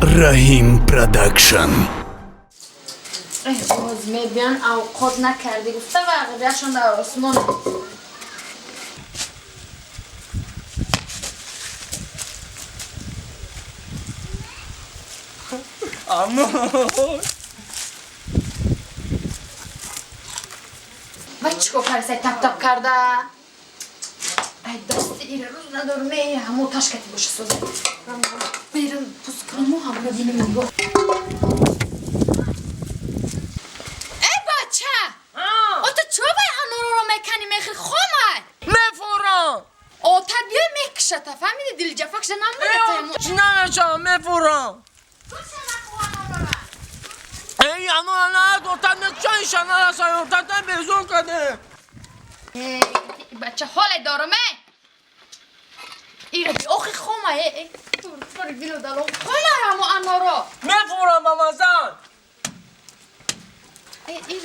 Раҳим Продакшн. Боз мебиён, авқот накардӣ гуфта ва ғидашон дар осмон. Аммо Ва чӣ кор кардисай, тап-тап карда? Ай, дасти ира рӯз надорум, э, ҳамо ташкати боша соза. Берам пус кунаму ҳамро бинем нигоҳ. Эй бача! Ота чо вай анороро мекани мехӯри, хомай? Мефурам. Ота биё мекушата, фаҳмиди, дилҷафа киша намонда. Чӣ намешавам, мефурам. Эй, анора на, ота мекуша, иша нараса, ота безор карде. Бача, ҳоле дорум, э? Ира охи хомай, э, тур дилу дало. Хомай ҳамо аноро. Мефурам ба мазан.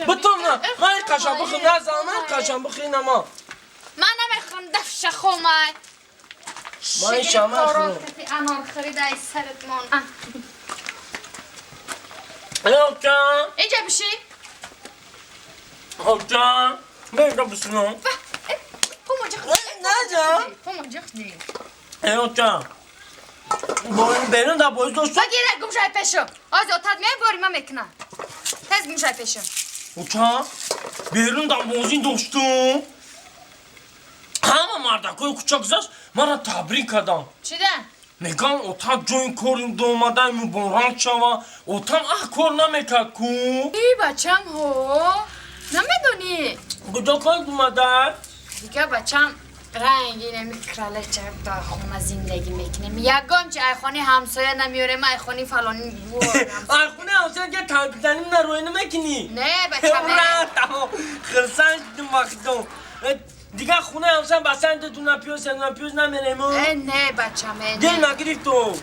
Бутун, ман қашан бихӯ, назан, ман қашан бихӯ ма. Ман намехӯрам, дафша хомай. Ман иша мехӯрам. Анор харида, ай сарат мон. Ота. Инҷа биши. Ота. Бенҷа бишинам. Наҷа. Э, ота. Берун дар боз дошт. Багира, гум шай пешо. Оз отат мебори, ман мекунам. Тез гум шай пешо. Ота, берун дар бозӣ доштум. Ҳама мардакҳои кӯча гузашт, маро табрик карданд. Чида? Мегӯям, ота ҷои кори домадай муборак шава. Отам аҳ кор намекард ку. И бачам, ҳо. Намедонӣ? Куҷо кор омадай? Дига бачам, ранги нами кралеча дар хона зиндагӣ мекунем. Ягон чи айхони ҳамсоя намеорем, айхони фалони. Айхони ҳамсоя ки танкзаним нароя намекунӣ? Не, бачам. Ура, хирсан шудум вақтом. Дигар хонаи ҳамсоя бастан дуна пиёз, сена пиёз намерем. Э, не, бачам, э. Дил нагирифтум.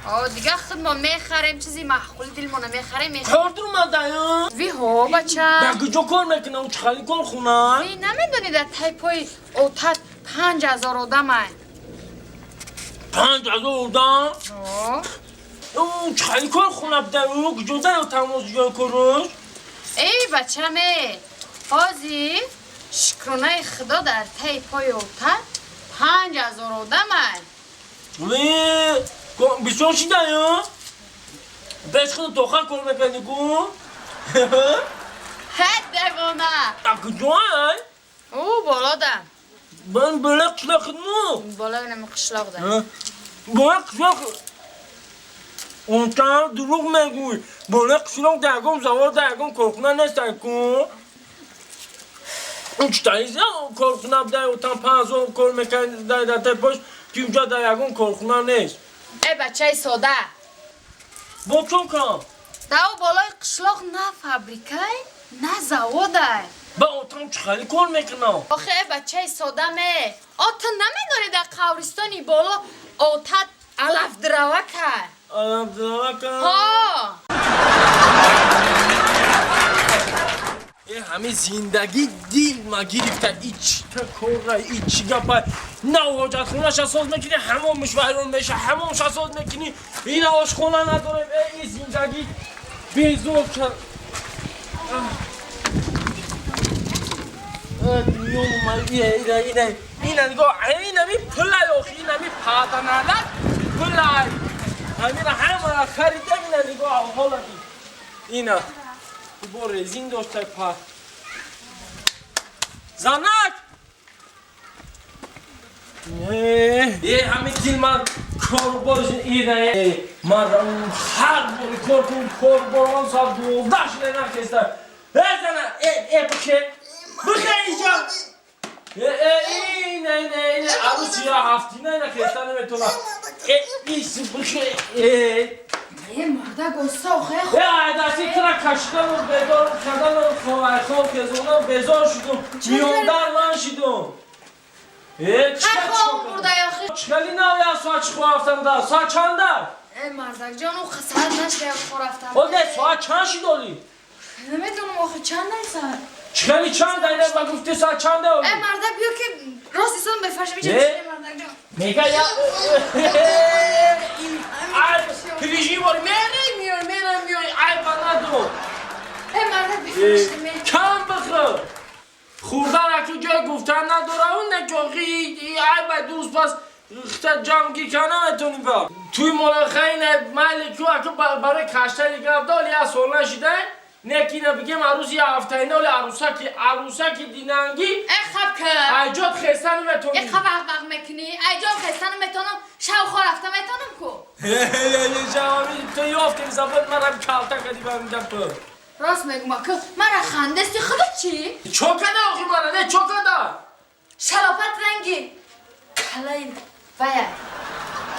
О, дигар худ мо мехарем, чизи маъқули дилмона мехарем. Кор дуромадай? Ви ҳо, бачам. Дар куҷо кор мекунам? Чӣ хали корхона? Ви, намедонӣ, дар таи пои отат 5000 одамай. 5000 одам? О. Чӣ хали корхона буда? Куҷо дар тамоз ҷои кораш? Эй, бачам, э, ҳозир шукронаи худо дар таи пои отат 5000 одамай. Ви, бисёр шидаю? Беш худ тоха кор мекардӣ ку? Ҳа, девона. Дар куҷоай? Ӯ болода. Ман болои қишлоқ худму? Болои нами қишлоқда. Болои қишлоқ. Онча дурӯғ мегӯй. Болои қишлоқ дар ягон завод, дар ягон корхона нестай ку. Читаиза корхона буда, отам 5000 кор мекард дар тепош, ки унҷа дар ягон корхона нест. Э, бачаи сода. Бо чон кам? Дар ӯ болои қишлоқ на фабрикай, на заводай. Ба отам чӣ хали кор мекунам? Охе, э, бачаи сода ме. О, ту намедонӣ, дар қабристони боло отат алафдирава кард. Алафдирава кард? Ҳо. Э, ҳамин зиндагӣ дил ма гирифта, и чита кора, и чӣ гапа. На ҳоҷатхонаша соз мекунӣ, ҳамомш вайрон меша, ҳамомша соз мекунӣ, ина ошхона надорем. Э, и зиндагӣ безор шад. Ина нигоҳ, инами пулай, охи, инами паданалак пулай. Ҳамина ҳамара харидам, ина нигоҳ, ҳола ина. Бо резин доштай па. Занак! Э, ҳамин дил ман корбор ина, ман ҳар бори кор кун, корборон соат 12 шуда нахеста. Э, зана, э, э, бихе. Бихе инҷа. Э, э, ина, ина, ина, арӯси я ҳафтина ина хеста наметона. Э, ис бихе, э. Е, мардак, оста, охе. Э, айдаси тра кашидану бедор кардану хоб хезондан безор шудум. Миёндар ман шудум. Э, Хай, хоб бурдай, охи. Чикали нав я соат чӣ хоб рафтам да? Соат чанда? Э, мардак ҷон, ӯ соат нашда хоб рафтам. О, не, соат чанд шуд оли? Намедонам, охи, чанд ай соат? Чикали чанд ай, ба гуфти соат чанда оли? Э, мардак, биё ки рост исон бефашм инҷа бишине, мардак ҷон. Мега я. Ай, прижи бори мере. Кам бихӯр. Хӯрдан аку ҷой гуфтан надора, он некохи ай ба дӯст пас хта ҷамъгир кар наметонӣ ба. Туи молахайна майли ку аку барои каштани гап доли я сол нашида, некина бигем арӯси я ҳафтаина оли арӯсаки арӯсаки динангӣ. Э хаб ка. Айҷод хеста наметонӣ. Э хаб ағ мекунӣ. Айҷод хеста наметонам, шав хор рафта метонам ку. Ҷавоби ту ёфтем забон марам калта кади ба гап. Рост мегум аку, мара хандести худо чӣ? Чо када охи мара, не чо када? Шалопат ранги калаи вая.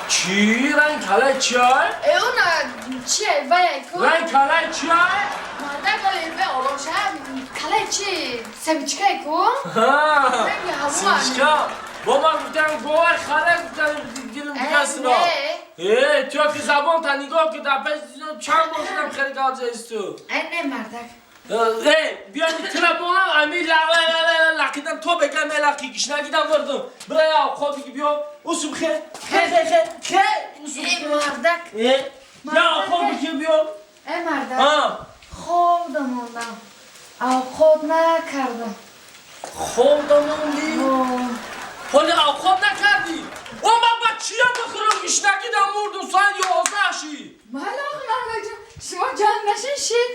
Чӣ ранг калаи чиай? Э она чие вая ку? Ранг калаи чиай? Марда калаи ве ороша калаи чи семечкай ку? Ранги ҳаво. Семечка. Бо ман гуфтам говай хала гуфтам дилам дигасро. Э, ту ки забон та нигоҳ ки дар пеш чанд бор шудам хеле гап засту. Э не мардак. Э, биё тира бонам ами ла ла ла лақидан то бегам лақи гишнагидам бурдум. Бира я хоб биги биё. Усум хе хе хе хе хе усум. Э мардак. Э, я хоб биги биё. Э мардак. Ҳа. Хоб дамондам. Авқот накардам. Хоб дамондӣ? Ҳоли авқот накардӣ? О ман ба чия бихӯрам гишнагидам мурдум соат 11 шид. Майли охи мардакҷон, шумо ҷанг нашин шид.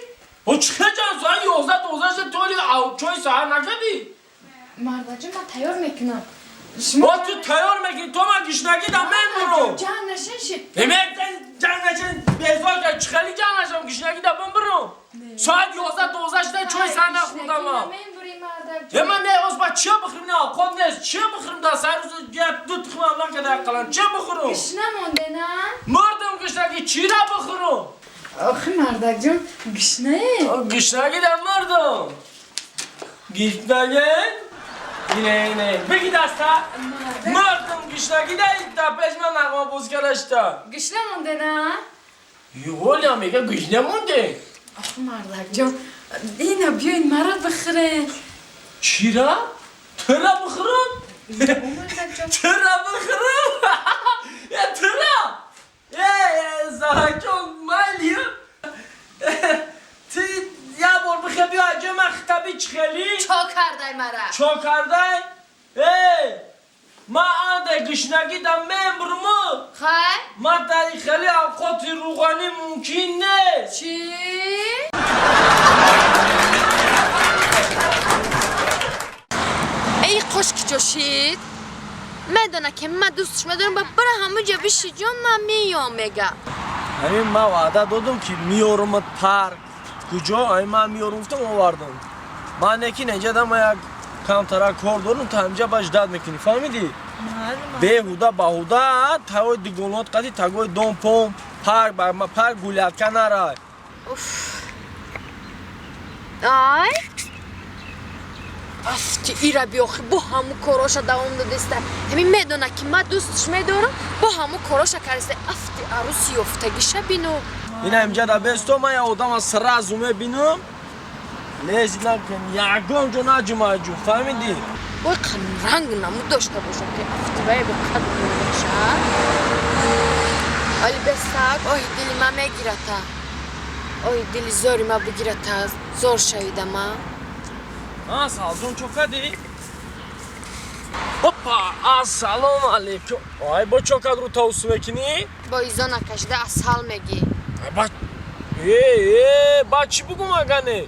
О чӣ ҷанг соат 11 12 шид ту ҳоли чой саҳар накардӣ? Мардакҷон ман тайёр мекунам. Шумо О ту тайёр мекунӣ то ман гишнагидам мемурам. Ҷанг нашин шид. Демек ҷанг нашин безор кард чӣ хеле ҷанг нашам гишнагидам бимбурам. Соат 11 12 шида чой саҳар нахӯрдам ман. Е ман не оз ба чия бихӯрам не авқот нест чия бихӯрам дар сари рӯз як ду тухмам накарда ақаллан чия бихӯрам? Гишна монде на? Мурдам гишнагӣ чира бихӯрам? Охи мардакҷон гишнае? Гишнагидам мурдам. Гишнагӣ? Ине ине биги даста. Мурдам гишнагида дар пеш ман нағма боз карашта. Гишна монде на? Ҳолям мега гишна монде. Охи мардакҷон ина биёин мара бихӯред. Чира? Тира бихӯрам? Тира бихӯрам? Э тира? Э заҳакҷон майли? Ти як бор бихӯр биё аҷои ман хитаби чӣ хелӣ? Чо кардай мара? Чо кардай? Э ман анде гишнагидам мемурму. Хай? Ман дар хеле авқоти рӯғанӣ мумкин нест. Чӣ? Эй қош ки ҷошид. Медона ки ман дӯстш медорам ба бара ҳамуҷа биши ҷон ман меём мега. Ҳамин ман ваъда додам ки меёрумат парк. Куҷо? Ҳамин ман меёрум гуфтам овардам. Ман лекин инҷа ман як камтара кор дорам то ҳамҷа ба ждат мекунӣ. Фаҳмидӣ? Беҳуда баҳуда тагои дугонот қади тагои дом пом парк ба парк гулятка нарай. Уф. Ай? Афти ира биёхи бо ҳаму короша давом додеста. Ҳамин медона ки ман дӯстш медорам, бо ҳаму короша кареста. Афти арӯси ёфтагиша бино. Ина инҷа да бесто ман як одама сразу мебинам. Лези накун, ягон ҷо наҷумаҷу, фаҳмидӣ? Ой қан ранг намуд дошта бошам ки афти вай бо қад боша. Али бесак, ой дили ма мегирата. Ой дили зори ма бигирата, зор шавида ма. А, салзон чо кадӣ? Опа, ассалому алейкум. Ай, бо чо кад рӯ тавсу мекунӣ? Бо изо накашида асал мегӣ. Ба э, э, ба чӣ бугум агане?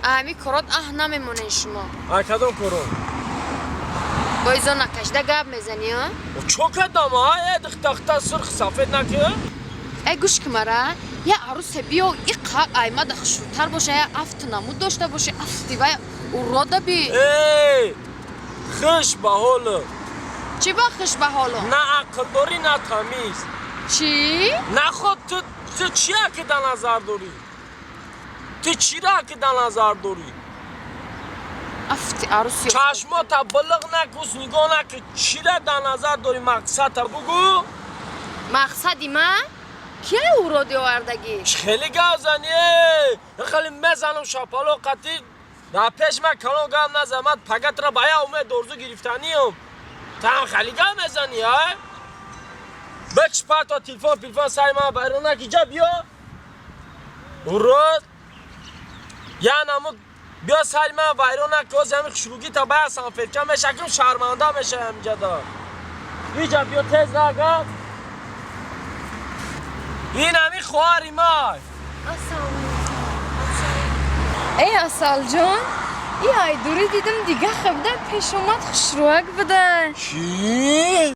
Ами корот аҳ намемонен шумо. Ай кадом корон? Бо изо накашида гап мезанӣ, а? Чо кадам, а? Э, дихтахта сурх сафед накӣ? Э гӯш ки мара, я арусе биё иқа аймада хушрӯтар боша, я афту намуд дошта боши, афти вай урода би. Эй, хуш ба ҳолу. Чӣ ба хуш ба ҳолу? На ақл дорӣ, на тамиз. Чӣ? На худ ту чия ки дар назар дорӣ? Ту чира ки дар назар дорӣ? Афти аруси. Чашмота билиқ накус, нигоҳ наки. Чира дар назар дорӣ мақсадта бугӯ? Мақсади ман? Кия уроди овардагӣ? Хеле гап занӣ, хеле мезанам шапало қатӣ. Дар пеш ман калон гап назан, ман пагатра ба як умед орзу гирифтаниям. Там хеле гап мезанӣ, а? Бикш парто телефон пилфон сари ман байрон наки, ҷа биё. Урод. Я намуд биё сари ман вайрон накоз, ҳами хушругӣ та бая санфетка мешакм, шарманда мешавам инҷада. Иҷа биё, тез нагад. Ин ҳами хоҳари май. Эй, Асалҷон, и айдурӣ дидим, дига хабда пеш омад, хушрӯак буда. Чӣ?